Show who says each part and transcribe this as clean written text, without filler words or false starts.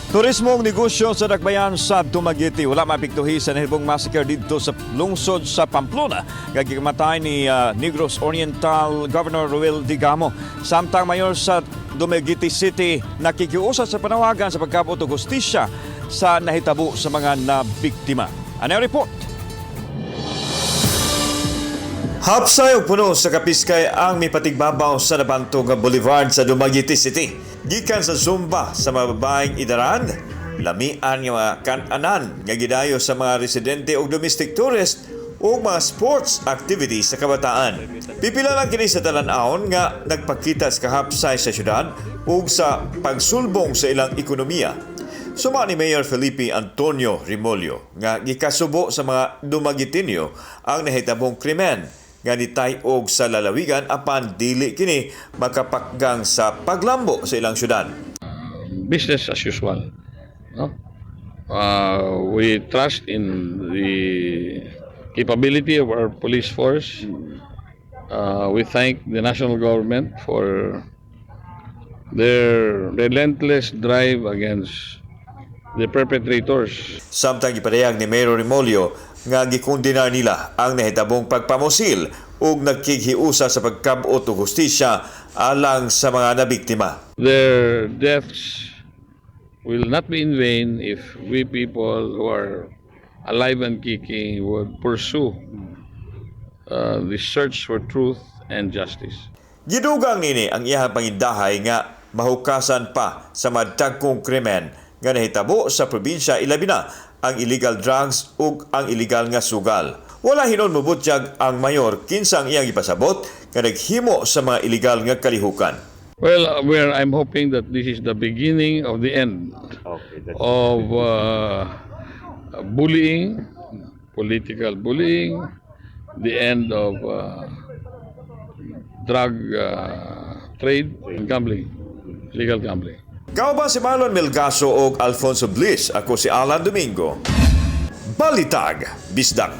Speaker 1: Turismong negosyo sa dakbayan sa Dumaguete wala maapektuhi sa nahibong massacre didto sa lungsod sa Pamplona nga gikamatay ni Negros Oriental Governor Roel Degamo. Samtang mayor sa Dumaguete City nakikiusa sa panawagan sa pagkabot og hustisya sa nahitabo sa mga nabiktima. Ano ang report? Hapsay og puno sa kapiskay ang mipatigbabaw sa nabantog nga boulevard sa Dumaguete City. Gikan sa Zumba sa mga babaeng idaran, lamian nga mga kan-anan nga gidayo sa mga residente og domestic tourist ug mga sports activities sa kabataan. Pipila lang kini sa talan-awon nga nagpakita sa kahapsay sa syudad ug sa pagsulbong sa ilang ekonomiya. Suma ni Mayor Felipe Antonio Remollo nga gikasubo sa mga Dumagueteño ang nahitabong krimen nga nitay-og sa lalawigan, apan dili kini makapakgang sa paglambo sa ilang syudad.
Speaker 2: Business as usual. No? We trust in the capability of our police force. We thank the national government for their relentless drive against the perpetrators.
Speaker 1: Samtang gipadayag ni Mayor Remollo nga gikondenar nila ang nahitabong pagpamusil ug nagkighiusa sa pagkabot og hustisya alang sa mga nabiktima.
Speaker 2: Their deaths will not be in vain if we people who are alive and kicking would pursue the search for truth and justice.
Speaker 1: Gidugang nini ang iyang pangindahay nga mahukasan pa sa madagkong krimen nga nahitabo sa probinsya, ilabi na ang illegal drugs ug ang illegal nga sugal. Wala hinon mobutyag ang mayor kinsa ang iyang ipasabot nga naghimo sa mga illegal nga kalihukan.
Speaker 2: Well, where I'm hoping that this is the beginning of the end of bullying, political bullying, the end of drug trade and gambling, illegal gambling.
Speaker 1: Kauban si Marlon Melgaso ug Alfonso Bliss, ako si Alan Domingo. Balitag, Bisdak.